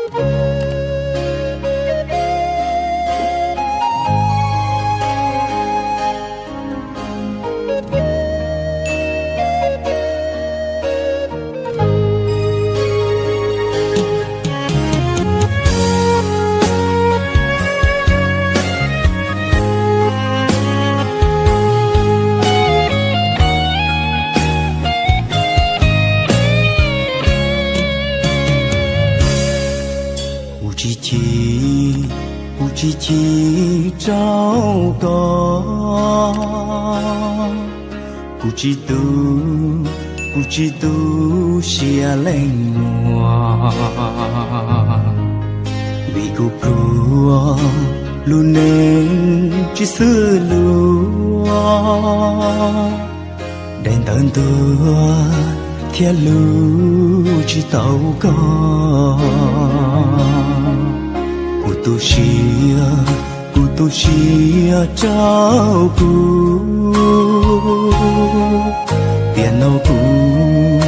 Kuv tsis chim, kuv tsis chim rau koj, kuv tsis tu, kuv tsis tu siab leej muag, vim kuv pluag lub neej tsis xws luag, daim ntawv ntuag thiab lub tsis tau koj. Kuv tu siab, kuv tu siab rau kuv, tiam no kuv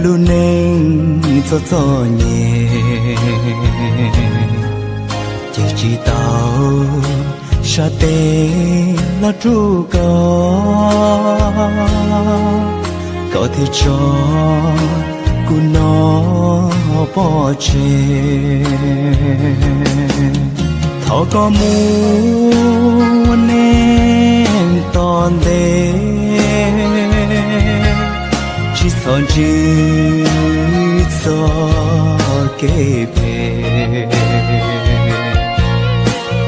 lub neej txom txom nyem, ces tsis tau sab tes los rub koj, koj thiaj tso kuv noj pov tseg. Thov koj mus ua neej tom ntej, tsis txhob ntsib txoj kev phem,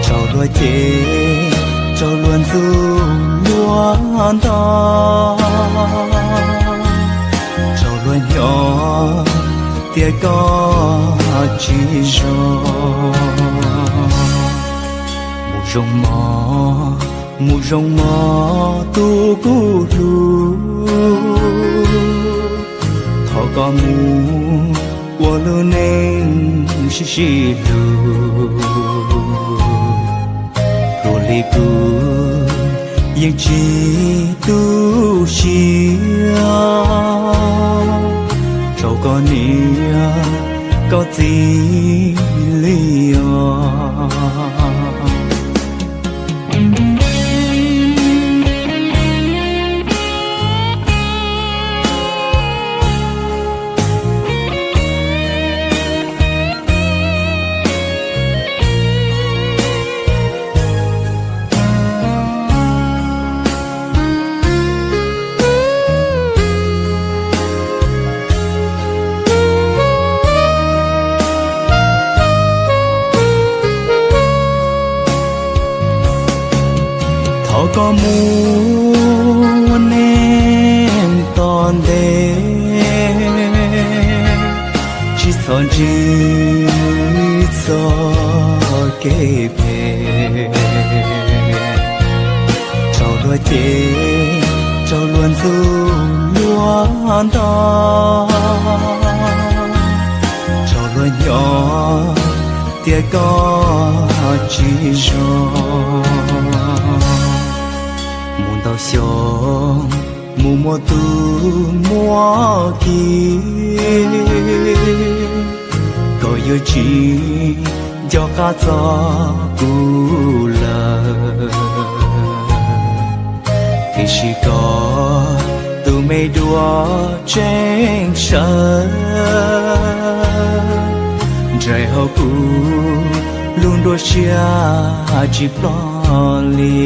raug luag cem, raug luag ntxub luag nto, raug luag nyob tias koj tsis zoo. Mus zoo mog, mus zoo mog tus kuv hlub, thov koj mus ua lub neej sib sib hlub, hlub li kuv yeej tsis tu siab rau koj niam koj txiv li os. Thov koj mus ua neej tom ntej, tsis txhob ntsib txoj kev phem, raug luag cem, raug luag ntxub luag nto, raug luag nyob tias koj tsis zoo. Mus ntau xyoo, mus muaj tus muaj kiv, koj yuav tsis nco qab txog kuv lawm. Tiam sis koj tus me dua tseeb sawv, ntsais hauv kuv lub nruab siab tsis ploj li.